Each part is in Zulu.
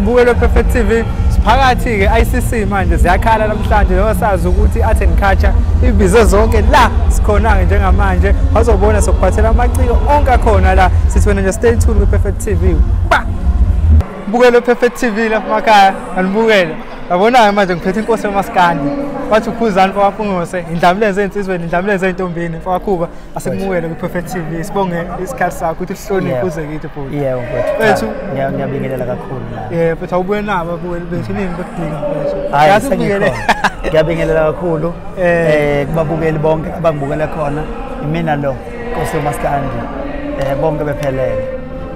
Mbukelo Perfect TV siphakathi-ke ICC manje ziyakhala namhlanje njengoba sazi ukuthi Art and Culture ibize zonke la sikhona-ke njengamanje bazobona sokuphathela amaciko onke akhona la sithi wena nje stay tuned kwi-Perfect TV. Ba! Mbukelo Perfect TV lapha emakhaya anibukele. Yabona-ke manje ngiphethe inkosi yomaskandi bathi uKhuzani mfowakaMpungose indlamlenze ey'nsizweni indlamlenze ey'ntombini mfowakhuba asikumukele kwi-Perfect TV sibonge isikhathi sakho ukuthi usihloniphe uze kithi bhuti. Yebo mfethu. Ngiyabingelela kakhulu la. Yebo mfethu awubuye nabo abukeli bethu nini bekudinga mfethu. Hayi sengikhona. Ngiyabingelela kakhulu kubabukeli bonke abangibukele khona imina lo Nkosi yomaskandi bonke bephelele.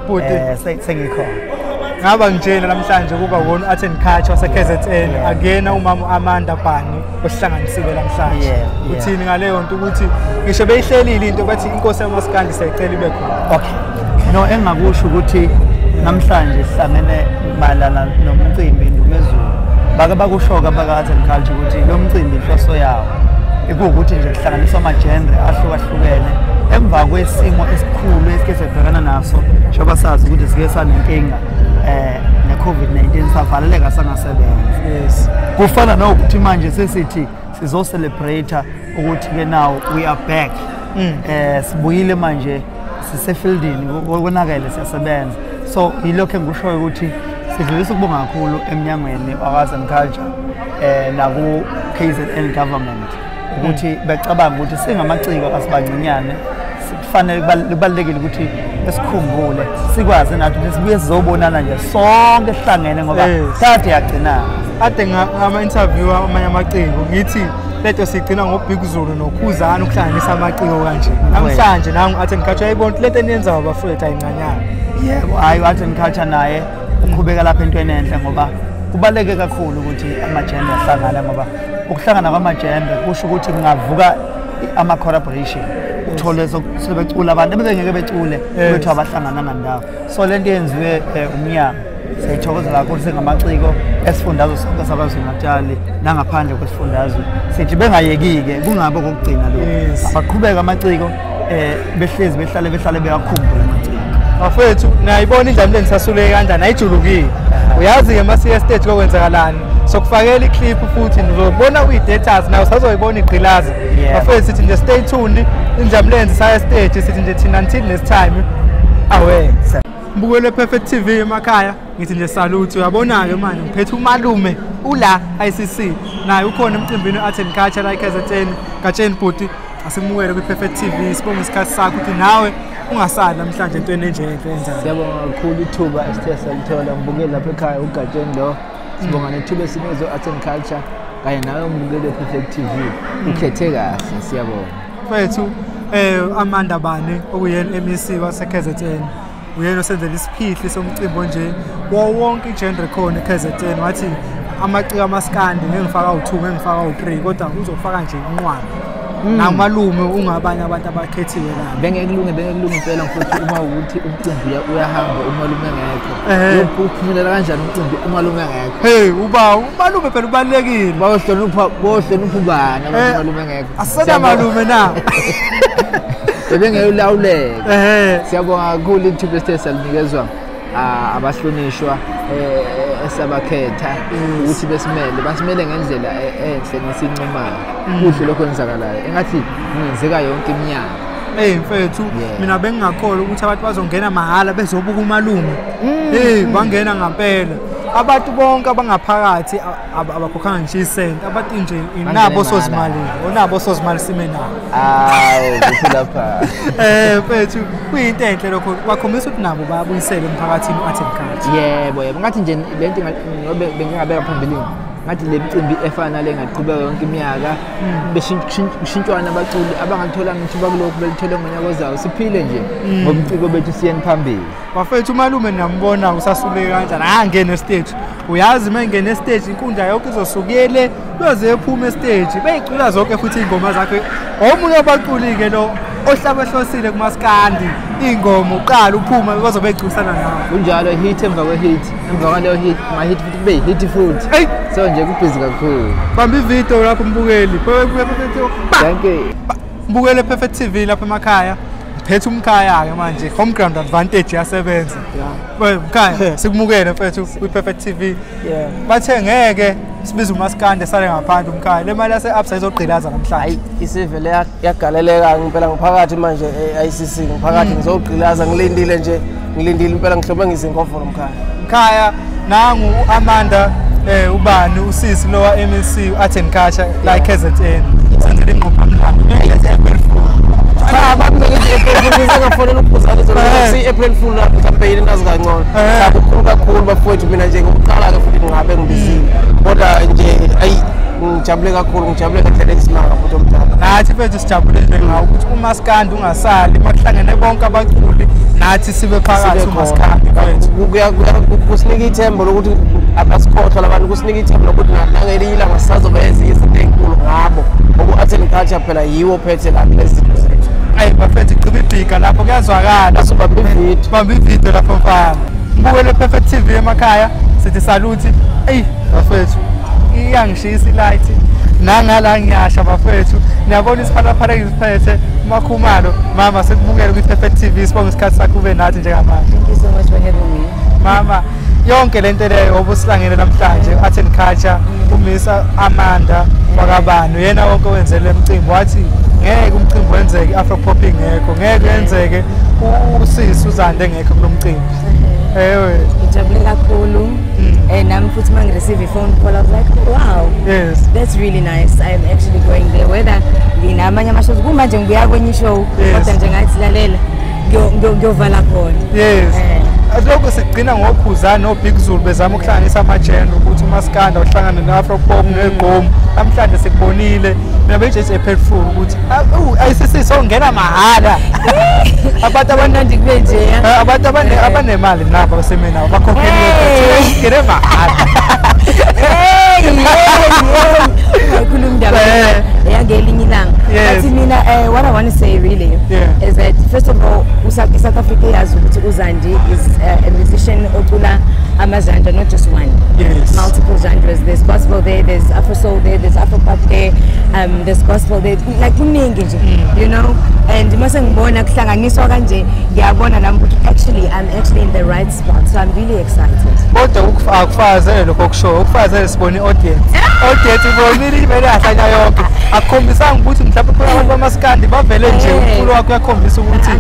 Bhuti sengikhona. Ngaba ngitshela namhlanje kuba wona Art and Culture wase KZN akuyena umama Amanda Bani osihlanganisile namhlanje. Uthini ngaleyo nto ukuthi ngisho beyihlelile into bathi inkosi yamaskandi siyayicela ibe khona. Okay. No engakusho ukuthi namhlanje sihlangene mayelana nomcimbi Indumezulu. Bake bakusho-ke abaka Art and Culture ukuthi lo mcimbi inhloso yawo ikuwukuthi nje kuhlanganiswa ama-genre ahlukahlukene emva kwesimo esikhulu esike sibhekana naso njengoba sazi ukuthi sike sanenkinga ne-COVID-19 savaleleka sangasebenzi. Yes. Kufana nokuthi manje sesithi sizo-celebrate ukuthi-ke now we are back. Sibuyile manje sisefieldini konakele siyasebenza. So yilokho engikushoyo ukuthi sidlulisa ukubonga kakhulu emnyangweni wakwa-Arts and Culture naku-KZN government ukuthi becabanga ukuthi singamaciko asibancinyane kufanele kubalulekile ukuthi esikhumbule sikwazi nathi ukuthi sibuye sizobonana nje sonke sihlangene ngoba kade yagcinana. Ade ngama-interview amanye amaciko ngithi lento sigcina ngoBig Zulu noKhuzani ukuhlanganisa amaciko kanje. Namhlanje nangu Art and Culture ayibona lento eniyenzayo bafowethu ayincanyana. Yebo, hayi Art and Culture naye uqhubeka lapha entweni enhle ngoba kubaluleke kakhulu ukuthi ama-genre ahlangane ngoba ukuhlangana kwama-genre kusho ukuthi kungavuka ama-collaboration uthole sebecula abantu ebebengeke becule bethu abahlangana ndawo. So lento yenziwe umnyango siyayithokozela kakhulu singamaciko esifundazwe sonke saKwaZulu-Natal nangaphandle kwesifundazwe sithi bengayeki-ke kungabe okokugcina lokhu abaqhubeka amaciko behlezi behlale beyakhumbula amaciko. Bafowethu nayibona indlamlenze isasuleke kanjani ayijulukile. Uyazi-ke masiye stage kokwenzakalani sokufakela i-clip futhi nizobona kwi-datas nawe sazoyibona igqilaza. Bafowethu sithi nje stay tuned indlamlenze saya stage sithi nje thina until next time awe. Mbukelo Perfect TV emakhaya ngithi nje salute uyabona-ke manje ngiphethe umalume ula ICC naye ukhona emcimbini we-Art and Culture la eKZN Gatsheni bhuti asimukele kwi-Perfect TV sibonge isikhathi sakho ukuthi nawe ungasali namhlanje entweni enje enhle enzayo. Siyabonga kakhulu ithuba esithe salithola mbukeli lapha ekhaya uGatsheni lo sibonga nethuba esinikezwe Art and Culture kanye nawe umbukeli we-Perfect TV ukhethe kahle siyabonga. Mfethu Amanda Bani okuyena MEC wase-KZN uyena osenzela isiphihli somcimbi nje wonke i-genre khona eKZN wathi amaciko amaskandi ngeke ngifaka u2 ngeke ngifaka u3 kodwa uzofaka nje inqwaba. Namalume ungabanye abantu abakhethiwe la. Bengeke kulunge impela mfowethu uma ukuthi umcimbi uyahamba umalume engekho. Uphumelela kanjani umcimbi umalume engekho? Hey uba umalume phela ubalulekile. Bayohlonipha ubani abantu umalume engekho? Asena malume na. Bengeke ulawuleke. Siyabonga kakhulu ithuba esithe salinikezwa abahlonishwa esabakhetha ukuthi besimele basimele ngendlela enhle nesincumayo. Kuhle lokho kwenzakalayo engathi kungenzeka yonke iminyaka. Hey mfethu mina bengingakholwa ukuthi abantu bazongena mahhala bezobuka umalume. Hey bangena ngempela. Abantu bonke abangaphakathi abakhokhanga nje isenti abantu nje inabo sozimali onabo sozimali sime nabo. Awu kuthi lapha. Mfethu kuyinto enhle lokho bakhombisa ukuthi nabo bayabuyisela emphakathini Art and Culture. Yebo yebo ngathi nje lento ngoba bengingabeka phambilini ngathi le micimbi efana nale ngaqhubeka yonke iminyaka beshintshwana abaculi abangalitholanga ithuba kulokhu belithole ngonyaka ozayo siphile nje ngomciko bethu siyeni phambili. Bafethu umalume niyambona usasuleke kanjani angene stage uyazi uma engene stage inkundla yonke izosukele yoze ephume stage beyicula zonke futhi ingoma zakhe omunye wabaculi-ke lo ohlaba ehlosile kumaskandi ingoma uqala uphuma bazobe beculisana nawe. Kunjalo hit emva kwe-hit emva kwaleyo hit ma-hit futhi kube yi-hit futhi. So nje kubhizi kakhulu. Bamba ividiyo lapho mbukeli. Thank you. Mbukele Perfect TV lapha emakhaya. Siphethe umkhaya-ke manje, home ground advantage iyasebenza. Mkhaya, sikumukele mfethu kwi-Perfect TV. Bathe ngeke sibize umaskandi esale ngaphandle umkhaya. Le mali yase-Absa izogqilaza namhlanje. Hayi, isivele yagaleleka ngempela ngiphakathi manje e-ICC, ngiphakathi ngizogqilaza, ngilindile nje, ngilindile impela ngihlobe ngizingovolo mkhaya. Mkhaya, nangu u-Amanda ubani usisi lo wa-MEC Art and Culture la KZN. Senzele ingqophamlando. Cha, abantu ngithi ngafonela ukuphuzana izolo si-April Fool lapho mhlawumbe nazi kangcono. Cha, kukhulu kakhulu bafowethu, mina nje ngokuqala-ke futhi ngingabe ngibizile. Kodwa nje ayi ngijabule kakhulu, ngijabule ngendlela eyisimanga futhi omdala. Nathi mfethu sijabule nje ngawo ukuthi umaskandi ungasali, makuhlangene bonke abaculi nathi sibe phakathi umaskandi mfethu. Kusinika ithemba lokuthi abasikhohlwa labantu, kusinika ithemba lokuthi nangelinye ilanga sisazoba ezinye izinto ey'nkulu ngabo. Ngoba u-art and culture phela yiwo ophethe la kulezi zinto zethu. Ayi bafethu, gqiba ibhika lapho kuyazwakala. Sobamba ividiyo. Bamba ividiyo lapho mfana. Mbukele Perfect TV emakhaya, sithi saluthi. Eyi bafethu, iyangishisa ilight. Nangala ngiyasha bafethu. Niyabona isiphalaphala engiziphethe uMakhumalo. Mama, sikubukele kwi-Perfect TV, sibonga isikhathi sakho ube nathi njengamanje. Thank you so much for having me. Mama, yonke lento leyo obusihlangene namhlanje, Art and Culture, umisa Amanda wakabani, uyena wonke wenzele umcimbi, wathi ngeke umcimbi wenzeke i-Afro pop ingekho, ngeke wenzeke usisi uZandi engekho kulo mcimbi. Ewe. Ngijabule kakhulu. Nami futhi uma ngi-receive i-phone call, I was like, oh, wow. Yes. That's really nice. I'm actually going there. Whether nginamanye ama-shows, kumanje ngibuya kwenye i-show, kodwa nje ngathi lalela, ngiyovala khona. Yes. Lokho sigcina ngokhuzana no-Big Zulu bezama ukuhlanganisa ama-genre ukuthi umaskanda uhlangane ne-Afro pop negqom. Namhlanje sikubonile. Mina bengijeje April Fool ukuthi ICC songena mahhala. Abantu abanandi kube nje. Abantu abanemali nabo abasemeni nabo bakhokheliwe ngene mahhala. Hey, hey, hey. Indaba yangelinye ilanga. But mina what I want to say really is that first of all South Africa yazi ukuthi uZandi is a musician ocula ama-genre, not just one. Yes. Multiple genres. There's gospel there, there's Afro soul there, there's Afro pop there, there's gospel there. Like kuningi nje, you know. And mase ngibona kuhlanganiswa kanje, ngiyabona nami ukuthi actually I'm actually in the right spot. So I'm really excited. Kodwa akufazele lokho okushoyo, ukufazele sibone i-audience. Audience ibonile ivele yahlanya yonke. Akukhombisanga ukuthi mhlawumbe khona abantu bamaskandi bavele nje umculo wakho uyakhombisa ukuthi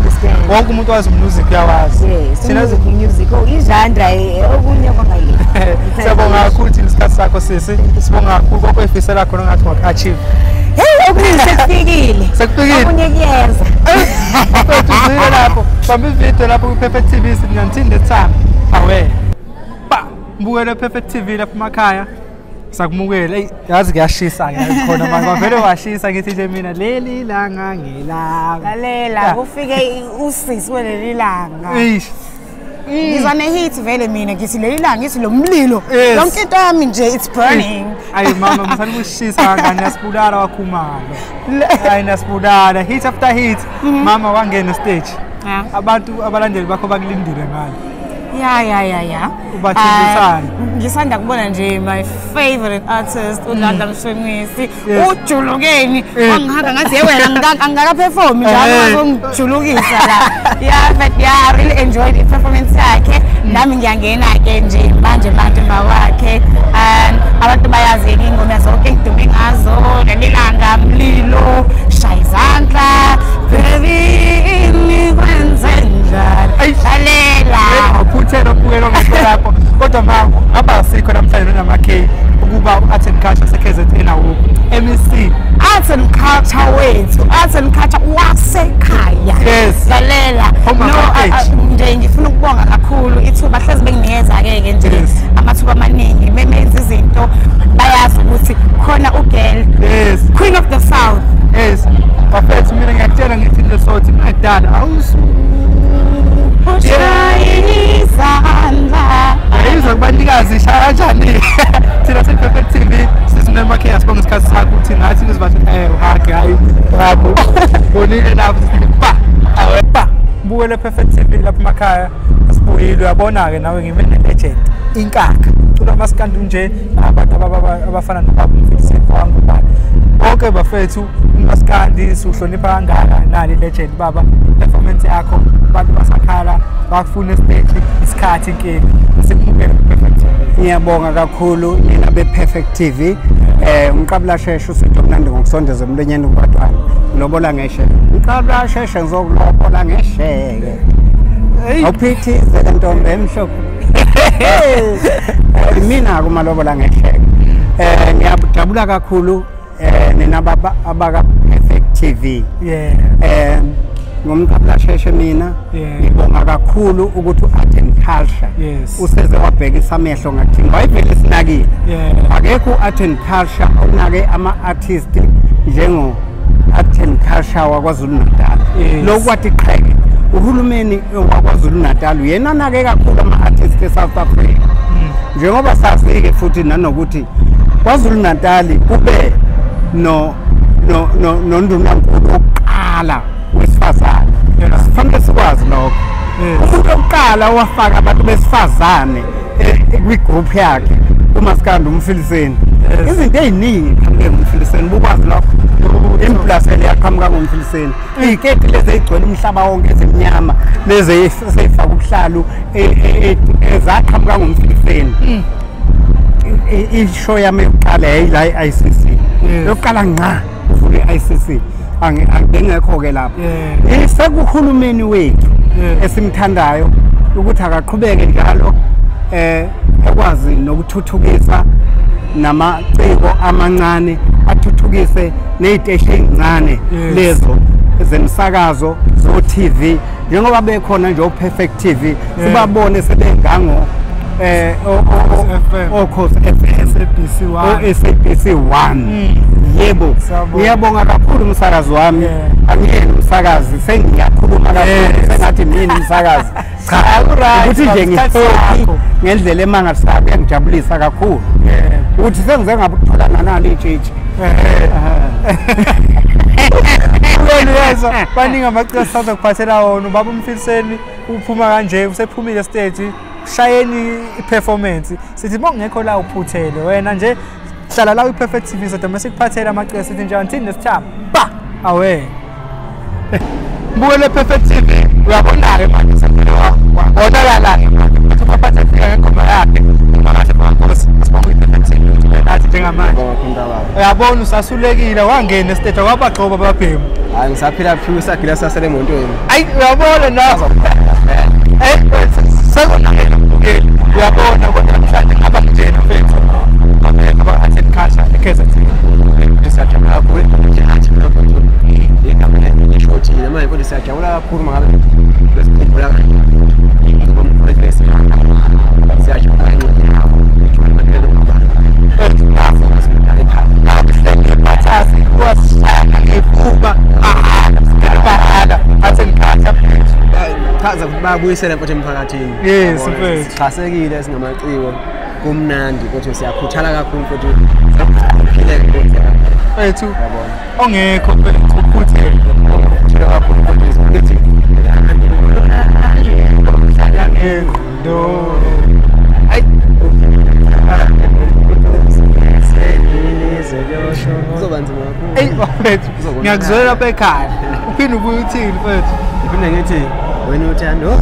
wonke umuntu wazi umusic uyawazi. Yes, thina music, oh i-genre okunye kwangale. Siyabonga kakhulu thina isikhathi sakho sisi. Sibonga kakhulu konke oyifisela khona ngathi ungaku-achieve. Hey, okunye sekufikile. Sekufikile. Okunye kuyeza. Mfethu uzile lapho. Bamba ividiyo lapho kwi-Perfect TV sithi until next time. Awe. Ba, mbukele Perfect TV lapho emakhaya. Sakumukela. Eyi, yazi kuyashisa ke khona manje. Kwavele washisa ngithi nje mina leli langa ngelanga. Lalela, kufike usisi weleli langa. Eish. Ngizwa ne-hit vele mina ngithi leli langa ngithi lo mlilo. Yonke into yami nje it's burning. Ayi mama, msani kushisa kangani nasibulala wakhumalo. Ayi nasibulala hit after hit. Mama wangena stage. Abantu abalandeli bakho bakulindile ngale. Ya. Ubathembisana. Ngisanda kubona nje my favorite artist uDladla Mshunqisi. Ujulukeni. Wangihaka ngathi yewena angaka-perform nje angizongijulukisa la. Yeah, but yeah, I really enjoyed the performance yakhe. Nami ngiyangena ke nje manje mawakhe. Abantu bayazi ingoma zonke engidume ngazo, lelilanga mlilo, shaya izandla, baby ngikwenze njani. Lalela. Awuphuthela ubukela lapho. Kodwa mama, abasikho namhlanje noma-K ukuba u-Art and Culture se-KZN awukho. MEC Art and Culture wethu, Art and Culture wasekhaya. Yes. Lalela. No, nje ngifuna ukubonga kakhulu ithuba hlezi benginikeza ke nje amathuba amaningi bemenza izinto bayazi ukuthi khona ugirl. Yes. Queen of the South. Yes. Bafethu mina ngiyakutshela ngithi lesothi ngidala awusu. Izandla. Ayizwa kubanikazi ishaya kanjani? Thina se-Perfect TV sisinemakhe sibonga isikhathi sakho ukuthi nathi kuzibathi uhage hayi bravo. Bonile lapho sithi ba awe ba. Bukele Perfect TV lapha emakhaya sibuyile uyabona ke nawe ngime ne-legend inkakha. Cula maskandi nje abantu abafana nobaba Mfundisi wangubani. Bonke bafethu umaskandi uhlonipha kangaka nali legend baba. Performance yakho abantu basakhala bakufuna stage isikhathi inkinga sikumukele Perfect TV. Ngiyabonga kakhulu nina be Perfect TV. Umqabula sheshe usinto mnandi ngokusondeza emlonyeni kubatwana. Lobola ngesheke. Umqabula sheshe ngizokulobola ngesheke. Awuphithizele ntombi emhlophe. Mina kumalobola ngesheke. Ngiyajabula kakhulu nina abaka Perfect TV. Yeah. Ngomqabula sheshe mina ngibonga kakhulu ukuthi u-Art and Culture useze wabhekisa amehlo ngathi wayevele sinakile. Akekho u-Art and Culture onake ama-artist njengo Art and Culture waKwaZulu Natal. Lokhu kwathi qheke uhulumeni waKwaZulu Natal uyena nake kakhulu ama-artist e-South Africa. Njengoba sazi-ke futhi nanokuthi KwaZulu Natal kube nondunankulu oqala wesifazane. Sifanele sikwazi lokho. Umuntu oqala wafaka abantu besifazane kwigroup yakhe uMaskandi uMfiliseni. Izinto eziningi qhamuke ngoMfiliseni, bukwazi lokho. Implasele yaqhamuka ngoMfiliseni. Iziketi lezi ezigcwele umhlaba wonke ezimnyama lezi ezifaka ubuhlalu ezaqhamuka ngoMfiliseni. Ishow yami yokuqala yayila i-ICC. Yokuqala ngqa uvule i-ICC. Angengekho ke lapho. Sekuhulumeni wethu esimthandayo ukuthi akaqhubeke njalo ekwazi nokuthuthukisa namaciko amancane, athuthukise neziteshi ezincane lezo zemsakazo zo TV njengoba bekhona nje uPerfect TV sibabone sebengango Okhozi FM, SABC 1, SABC 1. Yebo, ngiyabonga kakhulu umsakazi wami. Angiyena umsakazi, sengiyakhuluma kakhulu sengathi mina umsakazi. Cha, ukuthi nje ngihappy ngendlela emangalisayo kuyangijabulisa kakhulu. Ukuthi sengize ngabutholana nalo itshitshi. Uyezwa baningi amaciko asazokuphathela wona ubaba uMfiliseni uphuma kanje usephumile stage shayeni iperformance sithi mongekho la uphuthele wena nje hlala la kwi-Perfect TV sodwa mase kuphathela amaciko sithi nje until next time ba awe mbukele Perfect TV uyabona ke manje wabonakala uthi baphathe fika ngengoma yakhe makahle bankosi sibonga i-Perfect TV nathi njengamanje uyabona usasulekile wangena estage wabagxoba babhemu. Hayi ngisaphila phi usagila sasele emontweni. Ayi uyabona na uyabona kodwa namhlanje ngaba njena mfethu aba Art and Culture eKZN. Siyajabula kakhulu nje manje kodwa siyajabula kakhulu mangabe besikhumbula chaza ukuthi bayabuyisela mfethu emphakathini. Yes mfethu. Sixhasekile singamaciko kumnandi kodwa siyakhuthala kakhulu mfethu. Siphile mfethu. Ongekho mfethu uphuthele. Kakhulu mfethu ngithi ngengqondo. Ayi kuzoba nzima kakhulu. Ey mfethu ngiyakuzwela lapha ekhaya. Uphinde ubuye uthini mfethu? Ngiphinde ngithi wena uthando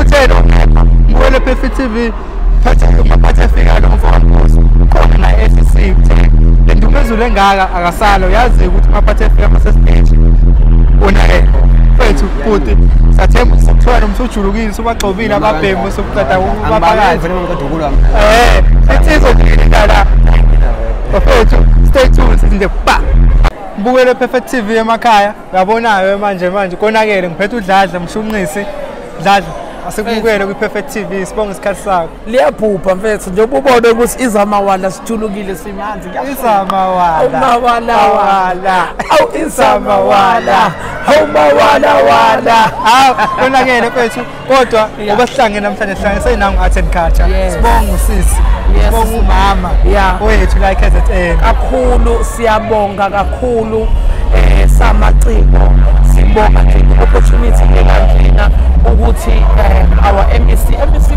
uthelo Perfect TV phatha maphatha fika lo mfowethu khona na SC le ndumezulu engaka akasala uyazi ukuthi maphatha fika mase stage unake mfethu futhi sathemba ukuthola nomsujulukile sobagxobile ababhemu sokuqeda ukubaphakathi sithi la mfethu stay tuned sithi nje ba mbukele Perfect TV emakhaya uyabonayo manje konakele ngiphethe uDladla Mshunqisi. Dladla asikubukele kwi-Perfect TV sibonga isikhathi sakho. Liyaphupha mfethu njengoba ubone ukuthi izamawala sithulukile simanzi izamawala umawala wala awu izamawala awumawala wala awu konakele mfethu kodwa ngoba sihlangene namhlanje sihlangene seyinangu Art and Culture. Sibonga usisi, sibonga umama wethu la eKZN kakhulu, siyabonga kakhulu samaciko, sibonga nje opportunity lekanjena Ukuthi our MEC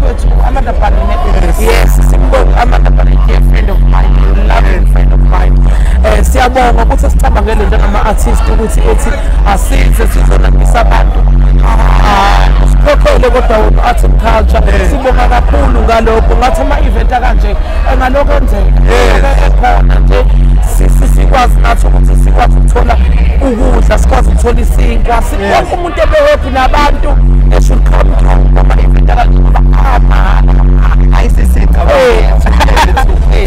wethu Amanda Bani, yes, simbonga Amanda Bani, dear friend of mine, loving friend of mine. Siyabonga ukuthi sicabangele njengama-artist ukuthi ethi asize sizonandisa abantu. Sikhokhele kodwa wona art and culture. Sibonga kakhulu ngalokho, ngathi ama-event akanje engalokho enzeka ekhona nje sikwazi nathi ukuthi sikwazi ukuthola ukudla, sikwazi ukuthola isinkwa, wonke umuntu ebe-happy nabantu. They should come through ama-event akanje ngoba amahhala. ICC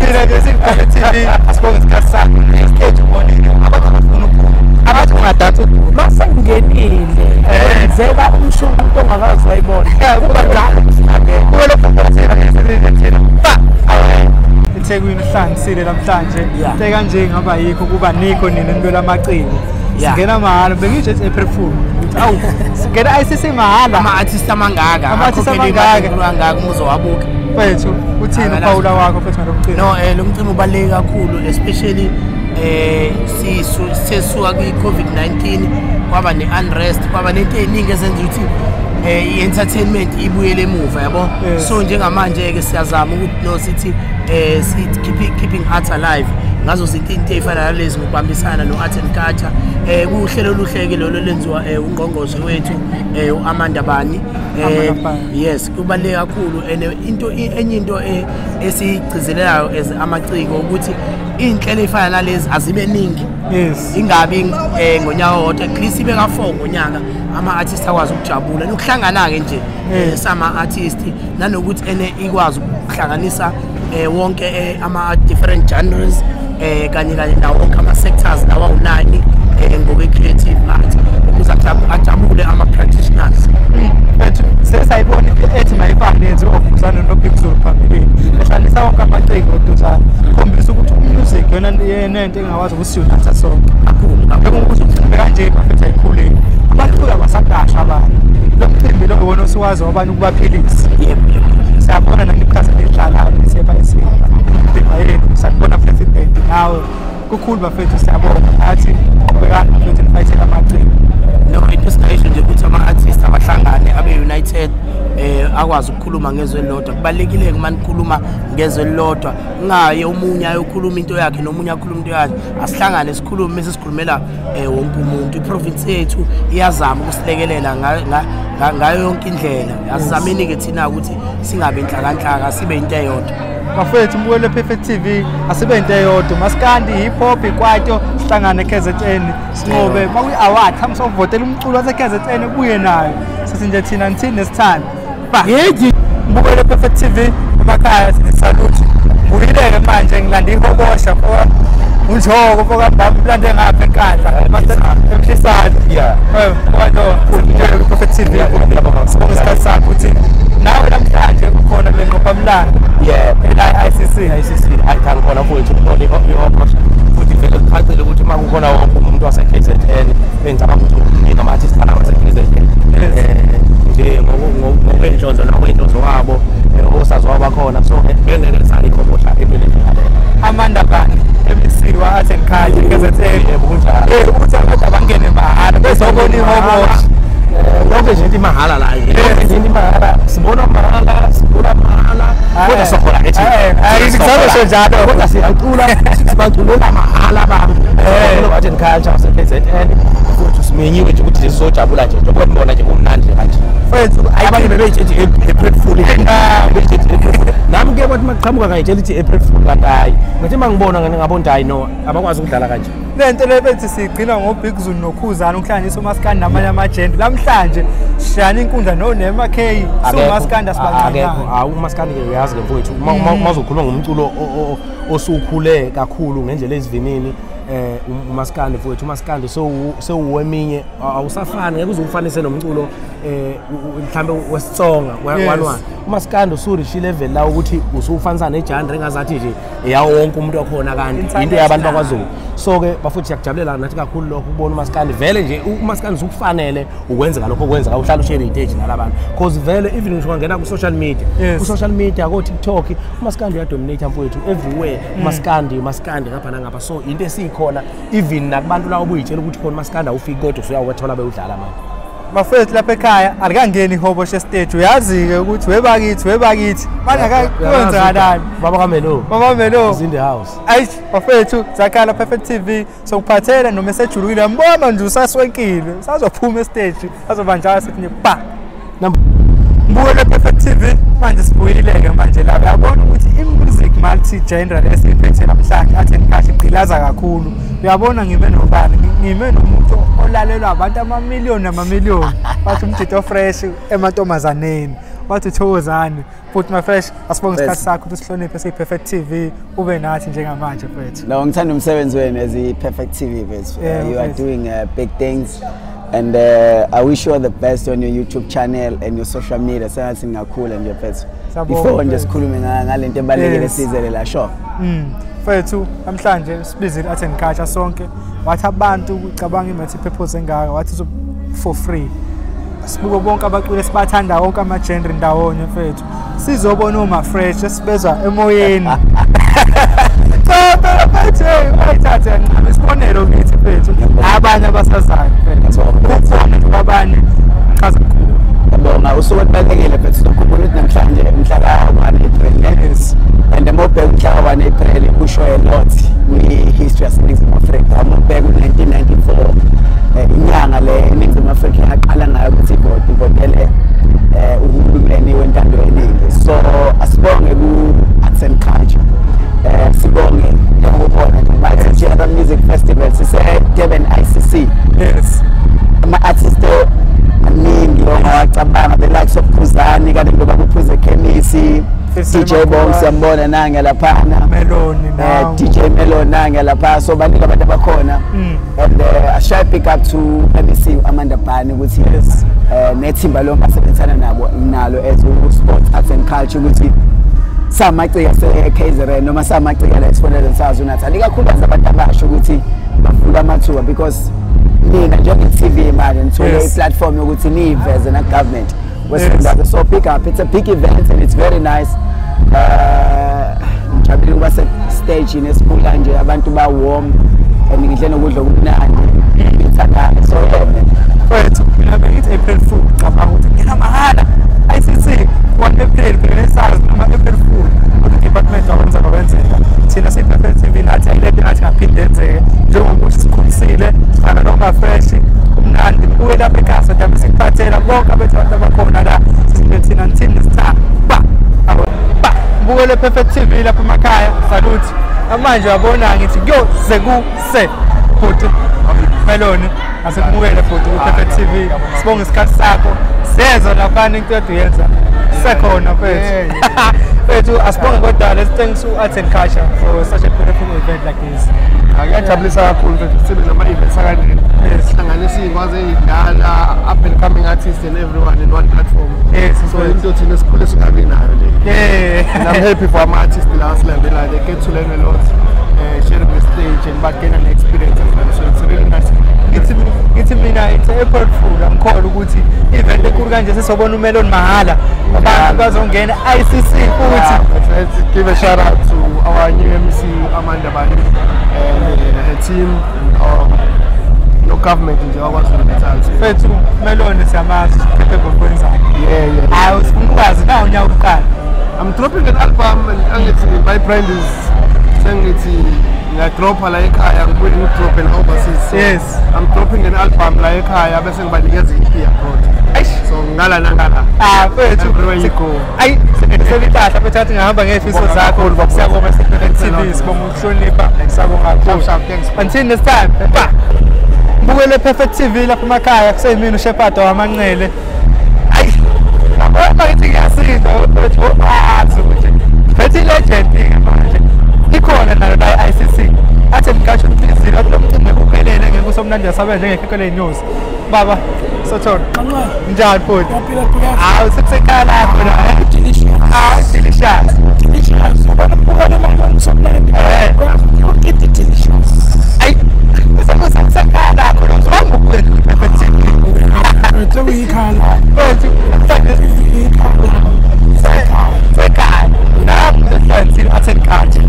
thina nje siyi-Perfect TV asibonge isikhathi sakho. Stage ubonile abantu abafuna ukuphuma, abantu ungadansa ukuphuma. Masengingenile kwenzeka umshungu umuntu ongakazi wayibona. Kuba njalo kuba lokho thina ba eThekwini uhlanganisile namhlanje. Into kanje ngaba yikho kuba nikho nina nilwela amaciko. Singena mahhala, bengisho ethi April Fool. Awu, singena ICC mahhala. Ama-artist amangaka, ama-artist amangaka amangaka umuzowabuka. Mfethu, uthini uphawula wakho mfethu ngalomcimbi? No, lo mcimbi ubaluleke kakhulu, especially sesuka kwi-COVID-19, kwaba ne-unrest, kwaba nento ey'ningi ezenza ukuthi i-entertainment ibuyele emuva, yabo. So njengamanje-ke siyazama ukuthi no sithi keeping art alive ngazo zinto into ey'fana nalezi ngokubambisana no-Art and Culture. Kuwuhlelo oluhle-ke lolo lenziwa ungqongqoshe wethu u-Amanda Bani. Yes, kubaluleke kakhulu. And into enye into esiyigcizelelayo as amaciko ukuthi iy'nhlelo ey'fana nalezi azibe ningi. Yes. Ingabi ngonyaka owodwa, at least ibe ka-4 ngonyaka ama-artist akwazi ukujabula. Nokuhlangana-ke nje sama-artist, nanokuthi ene ikwazi ukuhlanganisa wonke ama-different genres kanye kanye nawo wonke ama-sectors lawa awu-9 ngokwe-creative art ukuze ajabule ama-practitioners. Mfethu, sesayibona ethi mayifane yenziwe oKhuzani noBig Zulu phambilini. Ehlanganisa wonke amaciko oduzane. Khombisa ukuthi umusic yona yena into engakwazi ukusiyunatha sonke. Kakhulu. Njengoba ukuthi umcimbi kanje bafethu ayikhuleni. Abantu abasadasha abantu. Lo mcimbi lo iwona osuwazi wabantu ukubaphilisa. Yebo. Siyabona nangeqhaza elidlalayo nesebhayisini. Indima yenu sakubona president nawe. Kukhulu bafethu, siyabonga. Athi qhubekani bafethu nifayithele amaciko. No, into esingayisho nje ukuthi ama-artist abahlangane abe united, akwazi ukukhuluma ngezwe elilodwa. Kubalulekile uma nikhuluma ngezwe elilodwa, kungaye omunye ayokhuluma into yakhe nomunye akhuluma into yakhe. Asihlangane sikhulume bese sikhulumela wonke umuntu. I-province yethu iyazama ukusilekelela ngayo yonke indlela. Asizameni-ke thina ukuthi singabi inhlakanhlaka, sibe into eyodwa. Bafethu, mbukelo Perfect TV, asibe into eyodwa. Maskandi, hip hop, ikwaito, sihlangane KZN, sinqobe. Makuyi-award, hamba sovotela umculo wase-KZN ubuye nayo. Sithi nje thina nithini nesithanda. Ba. Mbukelo Perfect TV, emakhaya sithi salute. Ngibuyile-ke manje ngilanda ihobosha unjoko mfoka mbamba ulande ngapha eNkandla emhlisane. Yeah. Kodwa Perfect TV, sibonga isikhathi sakho ukuthi nawe namhlanje ukhona kule ngqophamlando. Yeah, la ICC. ICC hayi khona mfowethu ukhona ihobosha. Futhi vele kuchacile ukuthi uma kukhona wonke umuntu wase-KZN bengicabanga ukuthi ama-artist wase-KZN nje ngokwenhlonzo nakwenhlonzo wabo osaziwayo bakhona, so bengeke sale ihobosha empeleni ngaleyo. Amanda Bani, MEC wa Art and Culture KZN. Yebo kunjalo. Ukuthi abantu abangene mahhala bezobona ihobosha. Yonke nje into imahhala la. Yonke nje into imahhala, sibona mahhala, sicula mahhala. Kodwa sohola ke thina. Hayi ngizosho njalo. Kodwa siyacula, sibaculela mahhala abantu. Lo Art and Culture wase-KZN futhi simenyiwe nje ukuthi sizojabula nje. Njengoba nibona nje kumnandi kanje. Mfethu, abanye bebeyitshe April Fool. Nami ke bathi maqhamuka ngayitshela ithi April Fool kanti hayi. Ngathi mangibona ngabona hayi no, abakwazi ukudlala kanje. Le nto le bethi sigcina ngoBig Zulu noKhuzani ukuhlanganisa umaskandi namanye amajende. Namhlanje sishayana inkundla noNema K, siwumaskandi asibancane. Hawu umaskandi ke uyazi ke mfowethu, uma uzokhuluma ngomculo osukhule kakhulu ngendlela ezivinini, umaskandi mfowethu, umaskandi sewuweminye awusafani, ngeke uze ufanise nomculo mhlambe wesitsonga wanwa. Umaskandi usureach level la ukuthi usufanisa negenre engazathi nje yawo wonke umuntu okhona kanti into yabantu bakwaZulu. So ke bafuthi siyakujabulela nathi kakhulu lokho ukubona umaskandi vele nje umaskandi usukufanele ukwenzeka lokho okwenzeka, uhlala ushare istage nalabantu because vele even ngisho ungangena ku social media, ku social media ko TikTok umaskandi uyadominate mfowethu everywhere. Umaskandi umaskandi ngapha nangapha, so into esikhona even nakubantu la obuyitshela ukuthi khona umaskandi awufiki kodwa usuyawathola bewudlala manje. Bafethu lapha ekhaya alikangeni ihoboshe stage, uyazi-ke ukuthi webakithi manje kwenzakalani. Baba kaMelo, Baba Melo is in the house. Ayi bafethu, zakhala Perfect TV sokuphathela noma esejulukile, mbona nje usaswenkile, usazophuma estage, azoba njalo sithi nje ba. Mbukele Perfect TV manje sibuyile-ke manje la, uyabona ukuthi i-music multi-genre esiyiphethe namhlanje athi nikahle igqilaza kakhulu. Uyabona ngime nobani, ngime nomuntu olalelwa abantu amamiliyoni namamiliyoni, bathi umjito fresh emantombazaneni, bathi thokozani. Futhi my fresh, asibonge isikhathi sakho ukuthi sihloniphe siyi-Perfect TV, ube nathi njengamanje mfethu. No, ngithanda umsebenzi wenu as i-Perfect TV mfethu. You are doing big things. And I wish you all the best on your YouTube channel and your social media. Sengathi ningakhula nje mfethu. Before nje sikhulume ngalento ebalulekile sizele la sure. Mfethu, namhlanje sibizile Art and Culture sonke. Wathi abantu ucabanga i-multi purpose engaka, wathi for free. Sibuke bonke abaculi esibathanda wonke ama-genre ndawonye mfethu. Sizobona uma fresh esibezwa emoyeni. Cha phela mfethu, ayithathe kancane isibonelo kithi mfethu. Abanye abasazayo mfethu. Kukhona nje abanye chaza kakhulu. Ngiyabonga, usuku olubalulekile mfethu, sizokhumbula ukuthi namhlanje mhla ka-1 April. Yes. And uma ubheka umhla ka-1 April kusho a lot kwi-history yaseNingizimu Afrika. Uma ubheka u-1994 inyanga le eNingizimu Afrika yaqala ngayo ukuthi ivotele uhulumeni wentando yeningi. So asibonge ku-Arts and Culture. Sibonge njengokubona nje Multi-Genre Music Festival sise-Durban ICC. Yes. Ama-artist amaningi ongawacabanga, the likes of Khuzani, kanti njengoba kuphuze Khemisi, DJ Bong siyambona nange laphana, Meloni now, DJ Meloni nange lapha, so baningi abantu abakhona. And I shall pick up to MEC Amanda Bani ukuthi nethimba lonke asebenzisana nabo nalo as sports arts and culture ukuthi samacika se-KZN noma samacika la esifundazweni saKwaZulu-Natal, ikakhulukazi abantu abasha ukuthi bafuna amathuba, because nina njenge-TV manje nithole i-platform yokuthi niyiveze na-government wesifundazwe. So pick up, it's a big event and it's very nice. Ngijabulile ukuba se-stage esikhulu nje, abantu ba-warm and ngidle nokudla okumnandi ngithandayo. So yeah man. Mfethu, mina bengithi April Fool, ngicabanga ukuthi ngena mahhala ICC 1 April phela SARS noma April Fool, kodwa department wakwenza kwenzeka. Thina siyi-Perfect TV nathi ayilento ngathi ngaphinde yenzeke, njengokuthi sikhulisile sifana noma fresh kumnandi kuwe lapha ekhaya sodabe sikuphathela bonke abethu abantu abakhona la sithi thina nithini sitha ba ba mbukele Perfect TV lapha emakhaya. Salute. Manje uyabona ngithi kuyoze kuse futhi Meloni asekumukele futhi ku-Perfect TV. Sibonge isikhathi sakho, siyezwa laphana into oyenza sekhona mfethu. Mfethu asibonge kodwa, let's thanks to Arts and Culture for such a beautiful event like this. Ngiyajabulisa kakhulu mfethu sibe nama-events akanje sihlanganisa iy'ngwazi ey'dala, up and coming artists and everyone in one platform. Yes, so into thina esikhule singabi nayo le. Yeah. And I'm happy for ama-artists la asilandelayo, they get to learn a lot, sharing the stage and but gain an experience as well. So it's really nice. Ngithi mina it's April Fool, angikholwa ukuthi event enkulu kanje sesobona uMeloni mahhala, abantu bazongena ICC futhi. Let's give a shout out to our new MC Amanda Bani and her team and our no government nje wakwaZulu-Natal. Mfethu Meloni siyamazi, capable kwenzani. Yeah yeah. Hayi usifuna ukwazi na unyaka uqala. I'm dropping an album and angithi my brand is sengithi ngiyadropha la ekhaya, ngibuye ngidrophe la overseas. So yes, I'm dropping an album la ekhaya bese ngibanikeza i-EP abroad. So ngala nangala. Ah mfethu, everywhere you go. Ayi sebithatha mfethu athi ngihamba ngezifiso zakho. Siyabonga Perfect TV, sibonga ukuhlonipha, siyabonga kakhulu. Until next time. Ba. Mbukele Perfect TV lapha emakhaya, kuseyimina uShepherd wamanqele. Ayi ngabona ngithi ngiyasinda mfethu, wazi ukuthi phethe legend manje. Ikhona nalo la ICC. Athi mkasho ubizile athi lo mcimbi uphelele ngeke usomnandi yasabe njengekhekhe lenyuzi. Baba Sothona. Njani futhi? Hawu sekusekhaya lakho la. Delicious. Ah delicious. Delicious. Ubona ubona mama usomnandi. It's delicious. Ayi sekusekhaya lakho lo uzobamba ukwenza Perfect TV. Sekuyikhaya. Mfethu sekhaya. Nami ngifuna Art and Culture.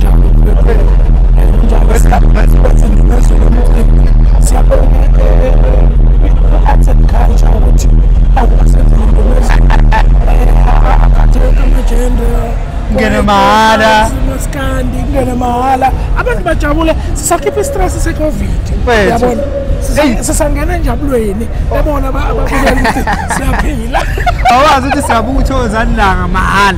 Siyabonga Art and Culture ukuthi mahhala. Maskandi kungene mahhala. Abantu bajabule sisakhipha istress seCovid. Uyabona? Sisangena enjabulweni bebona ababukela ukuthi siyaphila. Awazi ukuthi siyabuka uThokozani Langa mahhala.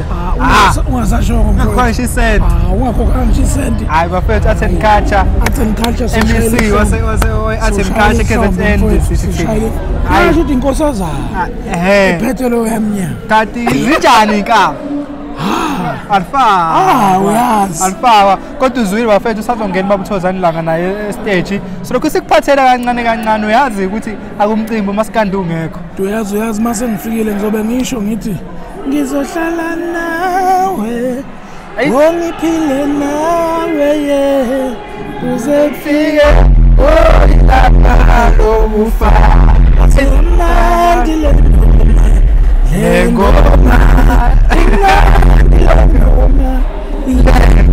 Ungasashongo mfowethu. Isenti. Ungakhokhanga ngisho isenti. Hayi bafethu Art and Culture. Art and Culture MEC wase Art and Culture KZN sithi. Hayi ukuthi inkosazana. Iphethe lo yamnyama. Kanti zinjani inkabi? Alfa. Uyazi. Alfa. Kodwa uzwile bafethu usazongena baba uThokozani Langa naye estage. So lokhu sikuphathela kancane kancane uyazi ukuthi akumcimbi umaskandi ungekho. Uyazi mase ngifikile ngizobe ngisho ngithi ngizohlala nawe. Ngiphile nawe ye. Kuze kufike ilanga lokufa. Imnandi le ngoma. Imnandi le ngoma. Le ngoma.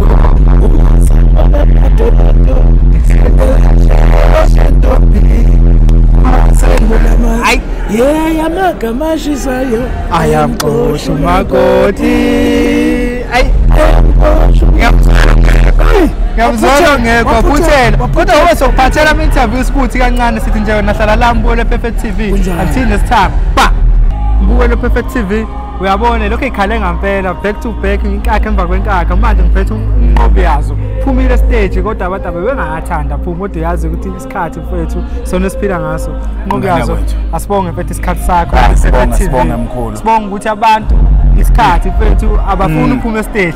Yeah, amagama ashisayo ayamxosha umakoti. Ayi ngiyamzona ngekho phuthela kodwa ngoba sokuphathela ama interviews kuthi kancane sithi nje wena hlala la mbukelo Perfect TV until next time. Ba mbukelo Perfect TV uyabona lokho ikhale ngempela back to back inkakha emva kwenkakha manje ngiphethe umnqobi yazo phumile stage kodwa abantu abebengathanda phuma kodwa yazi ukuthi isikhathi mfethu sona siphila ngaso umnqobi yazo asibonge mfethu isikhathi sakho. Sibonge mkhulu, sibonge ukuthi abantu isikhathi mfethu abafuni ukuphuma stage.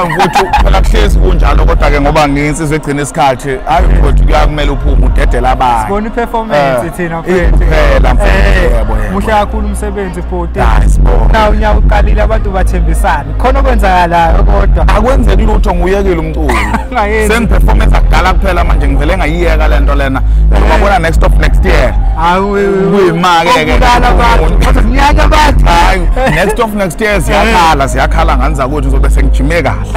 Mfethu phela kuhlezi kunjalo kodwa ke ngoba ngiyinsizwe egcina isikhathi hayi mfethu kuyakumele uphume udedele abanye sibona iperformance thina mfethu phela mfethu. Yebo muhle kakhulu umsebenzi futhi. Sibonge. Nawu unyaka uqalile abantu bathembisana khona okwenzakalayo kodwa akwenzeki lutho nguyekile umculo sengiperformance akudala kuphela manje ngivele ngayiyeka lento lena ngibona next of next year. Kuyima-ke ke next of next year siyakhala ngani zakuthi ngizobe sengijime kahle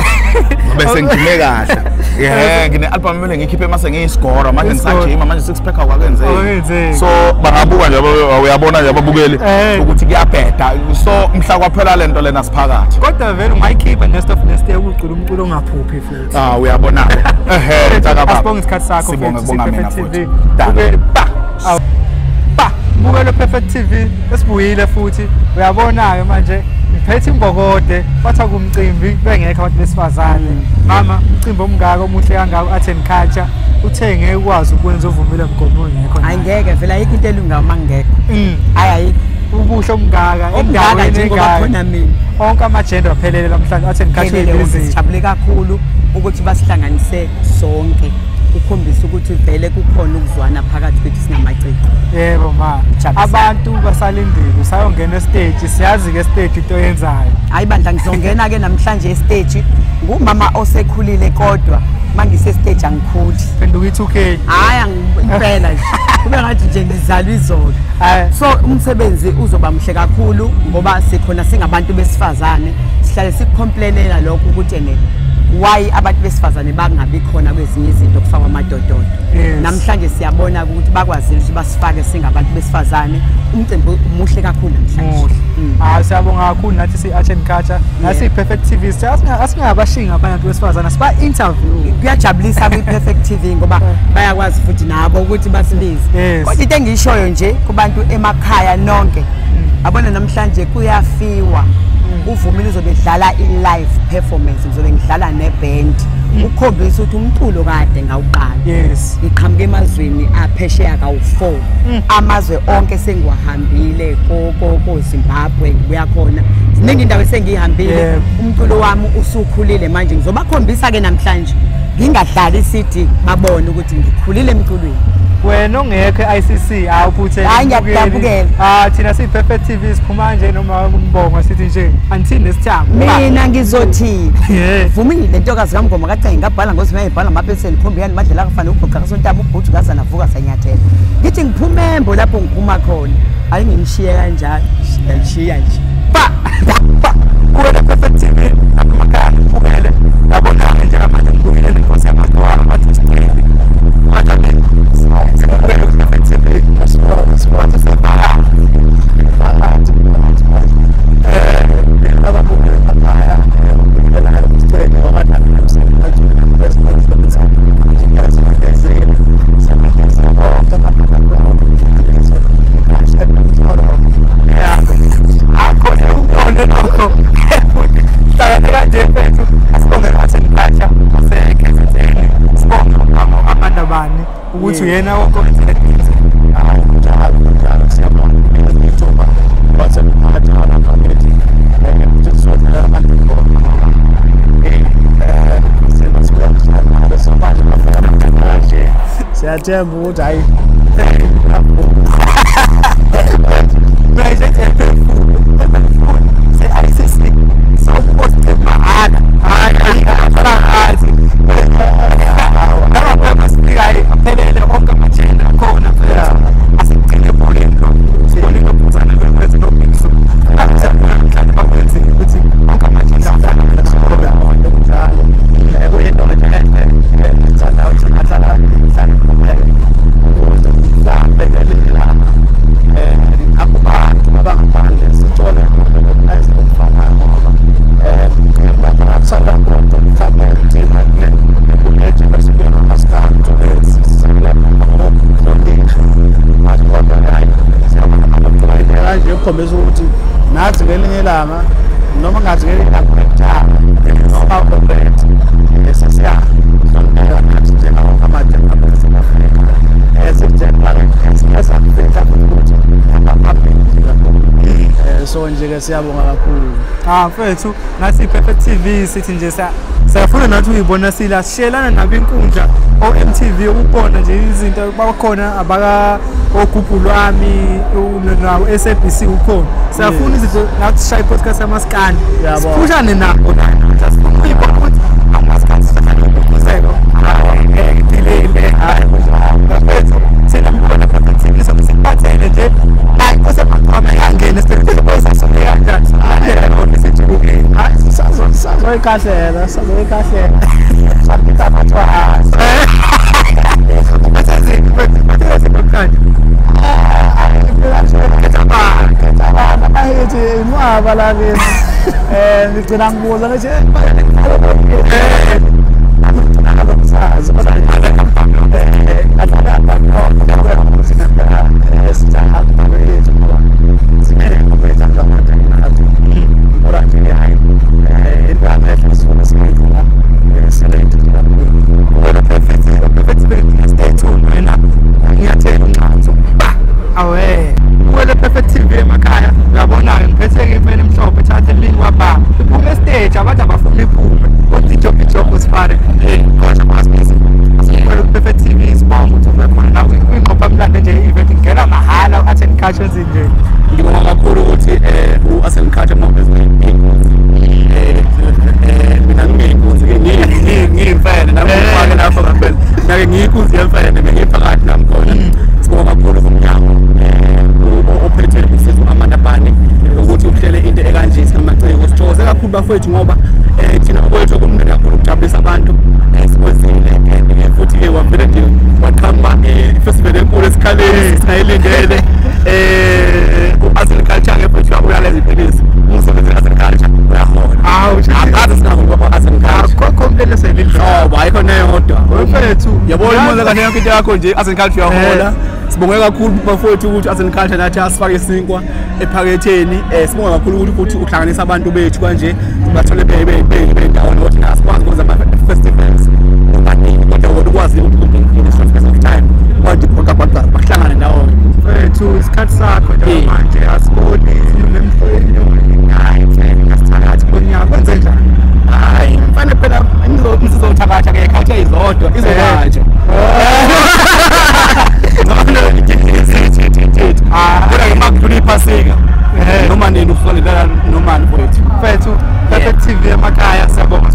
yeah ngine album kumele ngikhiphe mase ngiyisigora manje ngisajima manje six pack akwakenzeki so bangabuka nje uyabona nje ababukeli ukuthi kuyabheda so mhla kwaphela lento lena siphakathi kodwa vele ungayikhipha next of next year ukucula umculo ongaphuphi futhi uyabona asibonge isikhathi sakho sibonge kubonga mina futhi ba bukelo Perfect TV esibuyile futhi uyabona ke manje ngiphethe imbokode batha kumcimbi bengekho abantu besifazane mama umcimbi omngaka omuhle kangaka Art and Culture uthe ngeke ukwazi ukwenza uvumile mgomo ongekho angeke vele ayikho into elunga uma ngekho hayi ayikho ubuhle omngaka endaweni engaka khona mina onke amagender aphelele namhlanje Art and Culture ibhizinisi sijabule kakhulu ukuthi basihlanganise sonke ukukhombisa ukuthi vele kukhona ukuzwana phakathi kwethu singamaciko. Yebo ma, abantu basalindile usayongena estage siyazi ke stage into oyenzayo. Hayi bandla ngizongena ke namhlanje estage ngumama osekhulile kodwa mangise stage angikhuli. Phenduka i2K. Hayi impela nje. Kube ngathi nje ngizalwa izolo. So umsebenzi uzoba muhle kakhulu ngoba sikhona singabantu besifazane sihlale sikucomplainela lokho ukuthi ene why abantu besifazane bangabi khona kwezinye izinto kufakwa amadododo. Namhlanje siyabona ukuthi bakwazile ukuthi basifake singabantu besifazane umcimbi umuhle kakhulu namhlanje. Siyabonga kakhulu nathi si Art and Culture nasi Perfect TV asingabashinga abantu besifazane siba interview. Kuyajabulisa kwi Perfect TV ngoba bayakwazi futhi nabo ukuthi basibize. Kodwa into engiyishoyo nje kubantu emakhaya nonke abona namhlanje kuyafiwa. Uvumile uzobe dlala i-live performance ngizobe ngidlala neband ukukhombisa ukuthi umculo kade ngawuqala. Yes. Ngiqhamuke emazweni aphesheya kawu4 amazwe onke sengiwahambile ko Zimbabwe ngibuya khona ziningi indawo esengihambile umculo wami usukhulile manje ngizobakhombisa ke namhlanje ngingadlali iCD babone ukuthi ngikhulile emculweni. Wena ongekho e-ICC awuphuthe. Hayi ngiyakudabukela. Thina si Perfect TV siphuma nje noma umbongo sithi nje until next time. Mina ngizothi vumile ntokazi kaMngoma kathi ngabhala ngozi mayibhala amapheseni khombiyani madlela kufanele ugoqa kasontaba ubhuthi ngazana vuka sanyathela. Ngithi ngiphume embo lapho ngiphuma khona. Hayi ngimshiye kanjalo. Ngiyashiya nje. Ba ba kuwena Perfect TV amakhaya ubukele yabona njengamanje ngibukele nenkosi yamadwala bathi sicela. Ukuthi uyena wonke owenzele. Njalo njalo siyabonga ithuba bathi phakathi kwama-community sizodlala abantu kanje siyathemba ukuthi hayi kukhombisa ukuthi nathi ngelinye ilanga noma ngathi ngelinye ilanga kudala noma already sesiyahlonipheka nathi njengamajembe aseAfrika esijembe ukuthi abaphambili kakhulu. So nje-ke siyabonga kakhulu. Mfethu nathi i-Perfect TV sithi nje siyafuna nathi uyibona sila sishiyelana nabo inkundla o-MTV ukubona nje izinto bakhona abaka ogubhu lwami nawo SABC ukhona. Siyafuna izinto nathi sishaye i-podcast yamaskandi siphushane nabo nathi uyibona ukuthi amaskandi sisakuzeko ngeke hayi mfethu thina mbona Perfect TV siphathele nje hayi kusemakhona yangena sazoyikhahlela sazoyikhahlela abahithi inqwaba lakini ngigcina ngibuza ngithi Perfect TV emakhaya uyabona ngiphethe imfene emhlophe thathe linkwa ba iphume stage abantu abafuna iphume kodwa ijob usifare kodwa masibhizi sibona Perfect TV sibonga ukuthi ube khona nawe ingqopha mlando nje event ingena mahala u-Art and Culture nje. Ngibonga kakhulu ukuthi u-Art and Culture mina ngiyinkunzi ke ngiyimfene nami ngifake lapho ngempela nake ngiyinkunzi yemfene bengiphakathi nami khona. Sibonga kakhulu kumnyango ophethe usizo Amanda Bane ukuthi uhlele into ekanje singamaciko sithokoze kakhulu bafowethu ngoba thina kwethu kumnandi kakhulu ukujabulisa abantu sikwenzile and futhi ke wavele nje waqhamuka ifestival enkulu esikhaleni singayilindele u-Art and Culture ke futhi uyaleza iphilisi umsebenzi Art and Culture uyahola. Akaze singahola ngoba Art and Culture kokho selidlobo ayikho neyodwa mfethu yabona imona kahle yonke into yakho nje Art and Culture uyahola. Sibonge kakhulu bafowethu ukuthi Art and Culture nathi asifake isinkwa ephaketheni. Sibonga kakhulu ukuthi futhi uhlanganisa abantu bethu kanje bathole bendawonye ukuthi asikwazi ukwenza ama-festivals abaningi kodwa kodwa ukwazi ukuthi in short space of time kodwa bahlangane ndawonye. Mfethu isikhathi sakho njengamanje asiboni hayi mfethu ngasithakathi konyaka kwenze njani? Hayi mfana phela ngizothakatha ke culture izodwa izokanje kodwa makudlula iphasika noma nini ufonela noma mfethu. Mfethu Perfect TV emakhaya siyabonga.